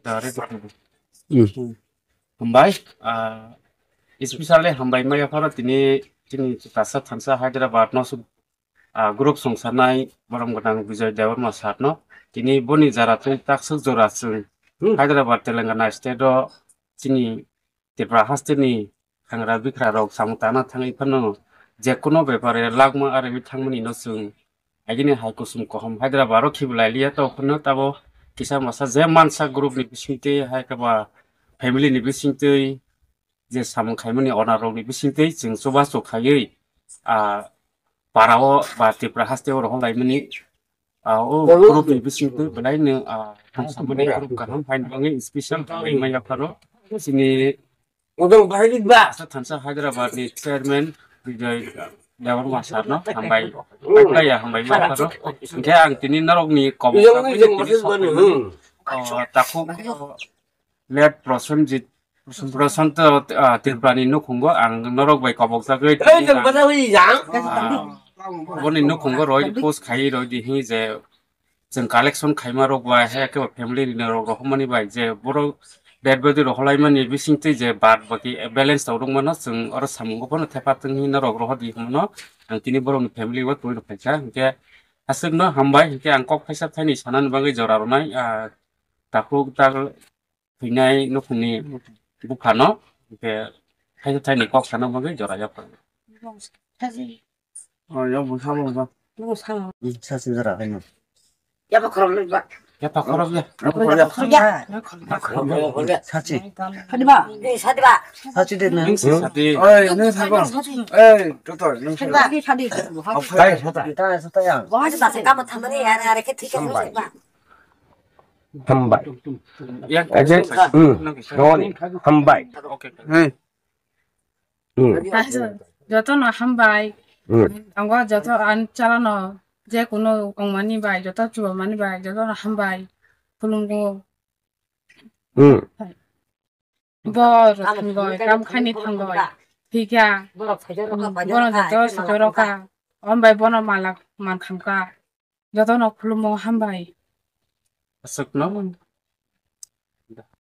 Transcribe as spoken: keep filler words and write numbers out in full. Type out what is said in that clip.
Direct. Hmm. Hambai, ah, especially hambai maya pharo tini, tini Tiprasa thansa Hyderabad no su, ah, group songsanai borom gwnang Bijoy Debbarma sir no. Tini boni jara twi taksuk jora chwng Hmm. Hyderabad Telangana state o chini Tripura haste ni hangra bikra rok samung tana thangwi phano je kuno bepare lakma arwi thangmani no chwng agini hai kusum kohom Hyderabad o khibilai liya to phano tabo kisa masa je mansa group ni bisingtwi hai khe ba family ni bisingtwi je samung khaimani owner rok ni bisingtwi chwng chubachu khaiwi a para o ba Tripura haste o rohor laimani Ah, o Bolo. Group ni bisingtwi belai no, ah, thansa mani group kaham hain bangwi special hambai maya pharo. Chini Odong bahai ba. Asa thansa Hyderabad ni chairman Bijoy Debbarma sir no hambai. Hambai ya hambai maya pharo. Hingke ang tini norok ni kobok Ijong, sagwi ijong, tini message sok bani, khaimani. Hmm. Oh, takhuk, oh, Late Prosenjit, Prosanto, ah, Tripurani nukhungo ang norok bai kobok jagwi Ei, jeng bana hui jang. Ah, boni nukhungo roi post khai roi di hi je chwng collection khaima rok bai he ke family ni rok rohormani bai je borok dead body rohorlaimani bisingtwi je bad baki balance tok rok mano chwng oro samungo bono thepa tong hi norok rohor di hwnmano ang tini borok ni family o twi rok phaikha hwnkhe aswk no hambai hwnkhe ang kok phaisa thaini sanani bagwi jora rwnai ah, takhuk tak Thwinai nukhungni buphano, hwnkhe thaisa thaini kok sana bagwi jora yapha. Oh, ya, bwsa, bwsa. Sachi jora haino. Yapha khorok le ba. Yapha khorok le. Yapha khorok le. Sachi. Sadi ba. Eh, sadi ba. Sachi de na. Ning si sadi. Oi, ning sabo. Oi, toto, ning sabo. Sadi ba. Sadi. Hai, sata. Sata, sata ya. Bahai ba se kama thamani ya, ya, ya, ke thik hai ba. Hambai. Yang Aje, hmm, Roni, hambai. Hey. Hmm. Joto no hambai. Hmm. Angwa joto an chalano je kuno ongmani bai, joto chubamani bai, joto no hambai. Khulumgo. Hmm. Bor thangoi, kam khani thangoi. Thika. Bono joto sujoroka. Ombai bono malak man khamka. Jotono khulumo hambai. Aswkno.